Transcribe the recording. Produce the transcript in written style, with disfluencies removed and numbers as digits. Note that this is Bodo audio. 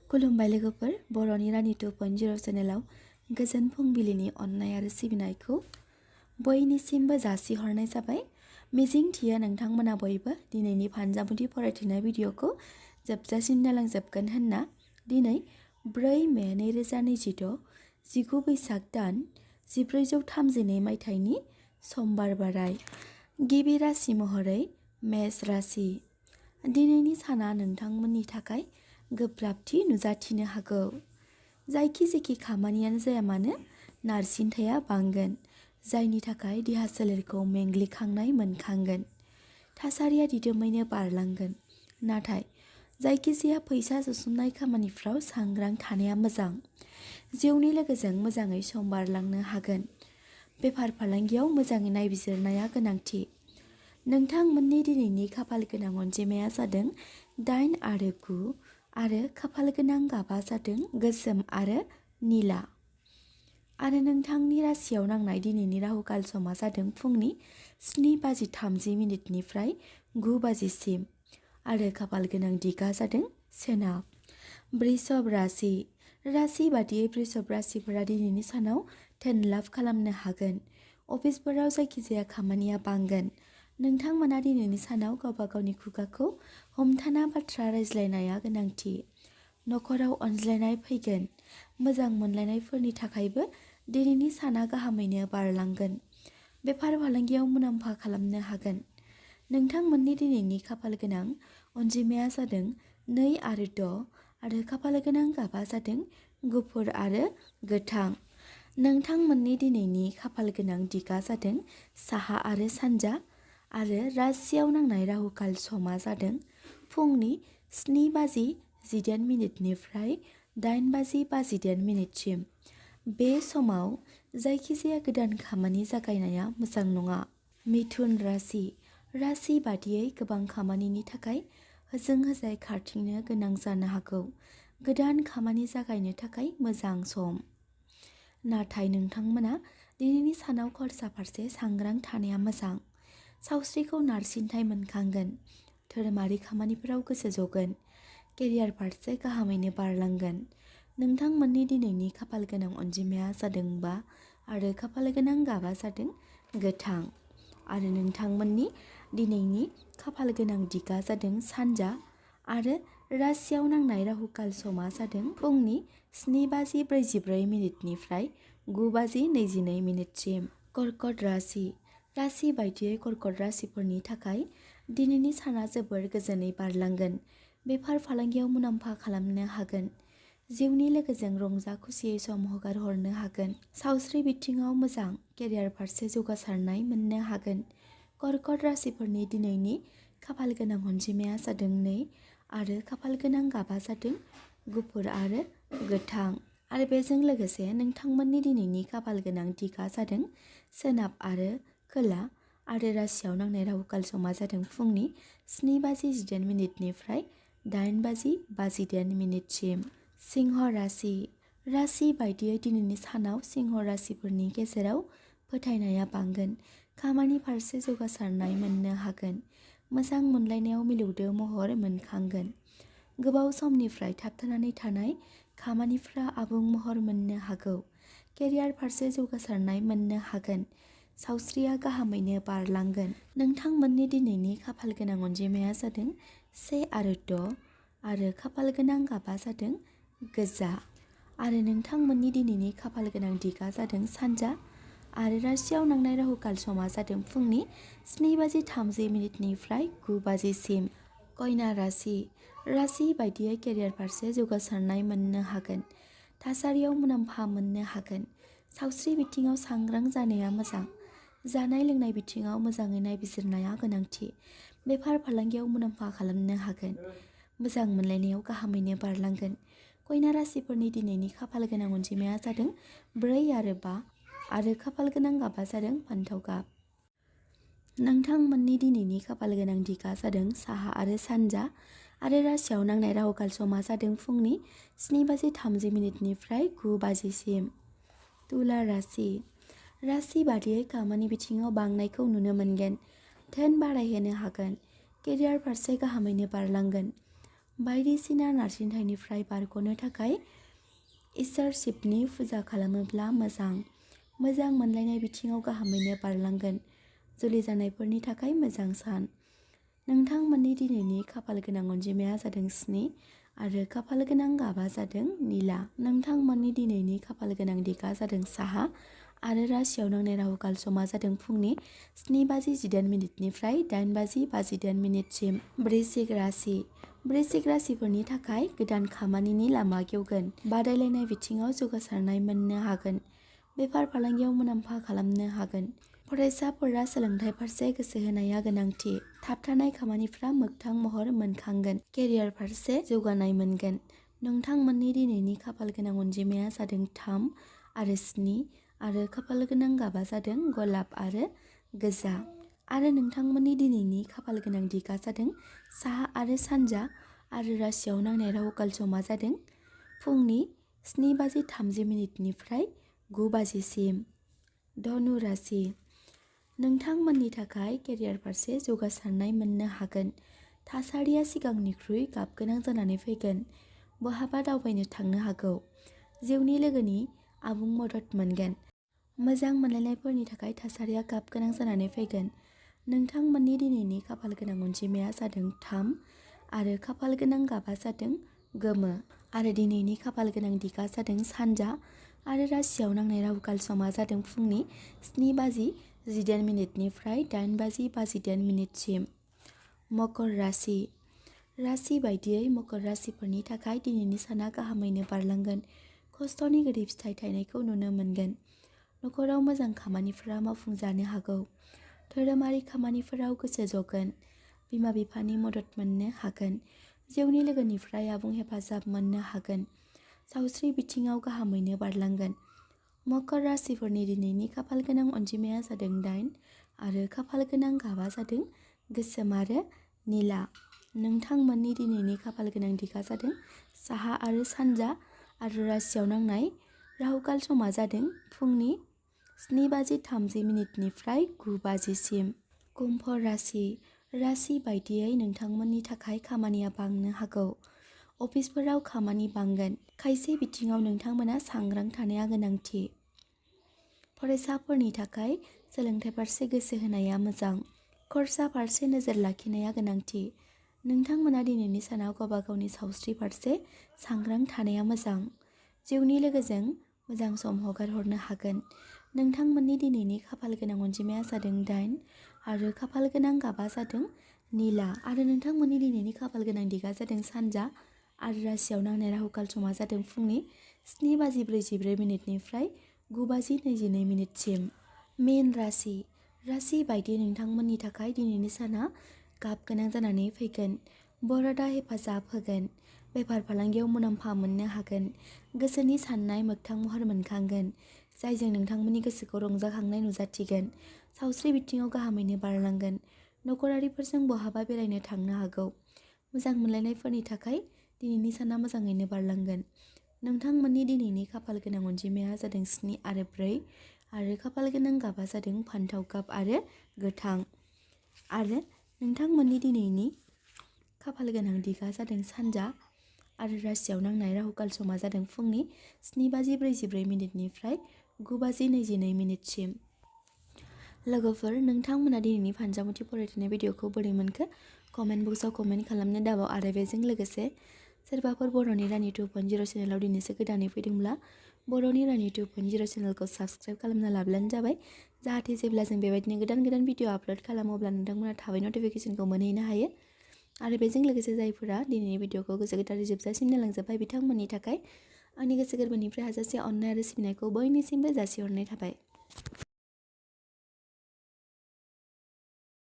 खुलुमबाय लोगोफोर, बर'नि रानि 2.0 चेनेलाव गोजोन फुंबिलिनि अननाय आरो सिबिनायखौ बयनिसिमबो जासिहरनाय जाबाय। मिजिं थियो नोंथांमोना बयबो दिनैनि फानजामुथि फरायथिनाय भिडिअखौ जोबजासिम नायलांजोबगोन होनना। दिनै 4 मे 2026, 19 बैसाग दान 1432 मायथाइनि समबार बाराय। गिबि राशि महरै मेष राशि। दिनैनि साना नोंथांमोननि थाखाय गोब्राबथि नुजाथिनो हागौ। जायखि-जायखि खामानियानो जाया मानो नारसिनथाया बांगोन, जायनि थाखाय देहा सोलेरखौ मेंग्लिखांनाय मोनखांगोन। थासारिया दिदोमैनो बारलांगोन, नाथाय जायखिजाया फैसा जथुमनाय खामानिफ्राव सांग्रां थानाया मोजां। जिउनि लोगोजों मोजाङै सम बारलांनो हागोन। बेफार फालांगियाव मोजाङै नायबिजिरनाया गोनांथि। नोंथांमोननि दिनैनि खाफाल गोनां अनजिमाया जादों 8 आरो 9 आरो खाफाल गोनां गाबा जादों गोसोम आरो निला। आरो नोंथांनि राशियाव नांनाय दिनैनि राहुकाल समा जादों फुंनि 7:30 9 बाजिसिम आरो खाफाल गोनां दिगा जादों सोनाब। बृषभ राशि। राशि बादियै बृषभ राशिफोरा दिनैनि सानाव धोन लाभ खालामनो हागोन। अफिसफोराव जायखिजाया खामानिया बांगोन। नोंथांमोना दिनैनि सानाव गावबा गावनि खुगाखौ हमथाना बाथ्रा रायज्लायनाया गोनांथि। नखराव अनज्लायनाय फैगोन। मोजां मोनलायनायफोरनि थाखायबो दिनैनि साना गाहामैनो बारलांगोन। बेफार फालांगियाव मुलाम्फा खालामनो हागोन। नोंथांमोननि दिनैनि खाफाल गोनां अनजिमाया जादों 2 आरो 6 आरो खाफाल गोनां गाबा जादों गुफुर आरो गोथां। नोंथांमोननि दिनैनि खाफाल गोनां दिगा जादों साहा आरो सानजा आरो राशियाव नांनाय राहुकाल समा जादों फुंनि 7:18 8:58 बे समाव जायखिजाया गोदान खामानि जागायनाया मोजां नङा। मिथुन राशि। राशि बादियै गोबां खामानिनि थाखाय होजों होजाय खारथिंनो गोनां जानो हागौ। गोदान खामानि जागायनो थाखाय मोजां सम। नाथाय नोंथांमोना दिनैनि सानाव खरसा फारसे सांग्रां थानाया मोजां। सावस्रिखौ नारसिनथाय मोनखांगोन। धोरोमारि खामानिफोराव गोसो जगोन। केरियार फारसे गाहामैनो बारलांगोन। नोंथांमोननि दिनैनि खाफाल गोनां अनजिमाया जादों 5 आरो खाफाल गोनां गाबा जादों गोथां। आरो नोंथांमोननि दिनैनि खाफाल गोनां दिगा जादों सानजा आरो राशियाव नांनाय राहुकाल समा जादों फुंनि 7:44 9:22 कर्कट राशि। राशि बायदियै कर्कट राशिफोरनि थाखाय दिनैनि साना जोबोर गोजोनै बारलांगोन। बेफार फालांगियाव मुलाम्फा खालामनो हागोन। जिउनि लोगोजों रंजा खुसियै सम हगार हरनो हागोन। सावस्रि बिथिङाव मोजां। केरियार फारसे जौगासारनाय मोननो हागोन। कर्कट राशिफोरनि दिनैनि खाफाल गोनां अनजिमाया जादों 2 आरो खाफाल गोनां गाबा जादों गुफुर आरो गोथां। आरो बेजों लोगोसे नोंथांमोननि दिनैनि खाफाल गोनां दिगा जादों सोनाब आरो खोला आरो राशियाव नांनाय राहुकाल समा जादों फुंनि 7:18 8:58 सिंह राशि। राशि बायदियै दिनैनि सानाव सिंह राशिफोरनि गेजेराव फोथायनाया बांगोन। खामानि फारसे जौगासारनाय मोननो हागोन। मोजां मोनलायनायाव मिलौदो महर मोनखांगोन। गोबाव समनिफ्राय थाबथानानै थानाय खामानिफ्रा आबुं महर मोननो हागौ। केरियार फारसे जौगासारनाय मोननो हागोन। सावस्रिया गाहामैनो बारलांगोन। नोंथांमोननि दिनैनि खाफाल गोनां अनजिमाया जादों 1 आरो 6 आरो खाफाल गोनां गाबा जादों गोजा। आरो नोंथांमोननि दिनैनि खाफाल गोनां दिगा जादों सानजा आरो राशियाव नांनाय राहुकाल समा जादों फुंनि 7:30 9:00 कन्या राशि। राशि बायदियै केरियार फारसे जौगासारनाय मोननो हागोन। थासारियाव मुलाम्फा मोननो हागोन। सावस्रि बिथिङाव सांग्रां जानाया मोजां। जानाय लोंनाय बिथिङाव मोजाङै नायबिजिरनाया गोनांथि। बेफार फालांगियाव मुलाम्फा खालामनो हागोन। मोजां मोनलायनायाव गाहामैनो बारलांगोन। कन्या राशिफोरनि दिनैनि खाफाल गोनां अनजिमाया जादों 4 आरो 5 आरो खाफाल गोनां गाबा जादों फान्थाव गाब। नोंथांमोननि दिनैनि खाफाल गोनां दिगा जादों साहा आरो सानजा आरो राशियाव नांनाय राहुकाल समा जादों फुंनि 7:30 9:00 तुला राशि। राशि बादियै खामानि बिथिङाव बांनायखौ नुनो मोनगोन। धोन बारायहोनो हागोन। केरियार फारसे गाहामैनो बारलांगोन। बायदिसिना नारसिनथायनिफ्राय बारग'नो थाखाय इसोर शिबनि फुजा खालामोब्ला मोजां मोनलायनाय बिथिङाव गाहामैनो बारलांगोन। जुलि जानायफोरनि थाखाय मोजां सान। नोंथांमोननि दिनैनि खाफाल गोनां अनजिमाया जादों 7 आरो खाफाल गोनां गाबा जादों निला। नोंथांमोननि दिनैनि खाफाल गोनां दिगा जादों साहा आरो राशियाव नांनाय राहु काल समा जादों फुंनि 7:18 8:58 वृश्चिक राशि। वृश्चिक राशिफोरनि थाखाय गोदान खामानिनि लामा गेवगोन। बादायलायनाय बिथिङाव जौगासारनाय मोननो हागोन। बेफार फालांगियाव मुलाम्फा खालामनो हागोन। फरायसाफोरा सोलोंथाइ फारसे गोसो होनाया गोनांथि। थाबथानाय खामानिफ्रा मोगथां महर मोनखांगोन। केरियार फारसे जौगानाय मोनगोन। नोंथांमोननि दिनैनि खाफाल गोनां अनजिमाया जादों 3 आरो 7 आरो खाफाल गोनां गाबा जादों गलाब आरो गोजा। आरो नोंथांमोननि दिनैनि खाफाल गोनां दिगा जादों साहा आरो सानजा आरो राशियाव नांनाय राहु काल समा जादों फुंनि 7:30 9:00 धनु राशि। नोंथांमोननि थाखाय केरियार फारसे जौगासारनाय मोननो हागोन। थासारिया सिगांनिख्रुइ गाबगोनां जानानै फैगोन। बहाबा दावबायनो थांनो हागौ। जिउनि लोगोनि आबुं मदद मोनगोन। मोजां मोनलायनायफोरनि थाखाय थासारिया गाबगोनां जानानै फैगोन। नोंथांमोननि दिनैनि खाफाल गोनां अनजिमाया जादों 3 आरो खाफाल गोनां गाबा जादों गोमो। आरो दिनैनि खाफाल गोनां दिगा जादों सानजा आरो राशियाव नांनाय राहु काल समा जादों फुंनि 7:18 8:58 मकर राशि। राशि बायदियै मकर राशिफोरनि थाखाय दिनैनि साना गाहामैनो बारलांगोन। खस्थ'नि गोदै फिथाइ थायनायखौ नुनो मोनगोन। नखराव मोजां खामानिफोरा मावफुंजानो हागौ। धोरोमारि खामानिफोराव गोसो जगोन। बिमा बिफानि मदद मोननो हागोन। जिउनि लोगोनिफ्राय आबुं हेफाजाब मोननो हागोन। सावस्रि बिथिङाव गाहामैनो बारलांगोन। मकर राशिफोरनि दिनैनि खाफाल गोनां अनजिमाया जादों 8 आरो खाफाल गोनां गाबा जादों गोसोम आरो निला। नोंथांमोननि दिनैनि खाफाल गोनां दिगा जादों साहा आरो सानजा आरो राशियाव नांनाय राहु काल समा जादों फुंनि 7:30 9:00 कुम्भ राशि। राशि बायदियै नोंथांमोननि थाखाय खामानिया बांनो हागौ। अफिसफोराव खामानि बांगोन। खायसे बिथिङाव नोंथांमोना सांग्रां थानाया गोनांथि। फरायसाफोरनि थाखाय सोलोंथाइ फारसे गोसो होनाया मोजां। खरसा फारसे नोजोर लाखिनाया गोनांथि। नोंथांमोना दिनैनि सानाव गावबा गावनि सावस्रि फारसे सांग्रां थानाया मोजां। जिउनि लोगोजों मोजां सम हगारहरनो हागोन। नोंथांमोननि दिनैनि खाफाल गोनां अनजिमाया जादों 8 आरो खाफाल गोनां गाबा जादों निला। आरो नोंथांमोननि दिनैनि खाफाल गोनां दिगा जादों सानजा आरो राशियाव नांनाय राहु काल समा जादों फुंनि 7:44 9:22 मीन राशि। राशि बायदि नोंथांमोननि थाखाय दिनैनि साना गाब गोनां जानानै फैगोन। बरादा हेफाजाब होगोन। बेफार फालांगियाव मुलाम्फा मोननो हागोन। गोसोनि साननाय मोगथां महर मोनखांगोन। जायजों नोंथांमोननि गोसोखौ रंजाखांनाय नुजाथिगोन। सावस्रि बिथिङाव गाहामैनो बारलांगोन। नखरारिफोरजों बहाबा बेरायनो थांनो हागौ। मोजां मोनलायनायफोरनि थाखाय दिनैनि साना मोजाङैनो बारलांगोन। नोंथांमोननि दिनैनि खाफाल गोनां अनजिमाया जादों 7 आरो 4 आरो खाफाल गोनां गाबा जादों फान्थाव गाब आरो गोथां। आरो नोंथांमोननि दिनैनि खाफाल गोनां दिगा जादों सानजा आरो राशियाव नांनाय राहु काल समा जादों फुंनि 7:44 9:22 लोगोफोर, नोंथांमोना दिनैनि फानजामुथि फरायथायनाय भिडिअखौ बोरै मोनखो कमेन्ट बक्सआव कमेन्ट खालामनो दाबाव। आरो बेजों लोगोसे सोरबाफोर बर'नि रानि 2.0 चेनेलाव दिनैसो गोदानै फैदोंब्ला बर'नि रानि 2.0 चेनेलखौ साबस्क्राइब खालामना लाब्लानो जाबाय। जाहाथे जेब्ला जों बेबायदिनो गोदान भिडिअ आपल'ड खालामो अब्ला नोंथांमोना थाबै नटिफिकेसनखौ मोनहैनो हायो। आरो बेजों लोगोसे जायफोरा दिनैनि भिडिअखौ गोसो गोथारै जोबजासिम नायलांजोब्बाय बिथांमोननि थाखाय आंनि गोसो गोरबोनिफ्राय हाजासे अननाय आरो सिबिनायखौ बयनिसिमबो जासिहरनाय थाबाय।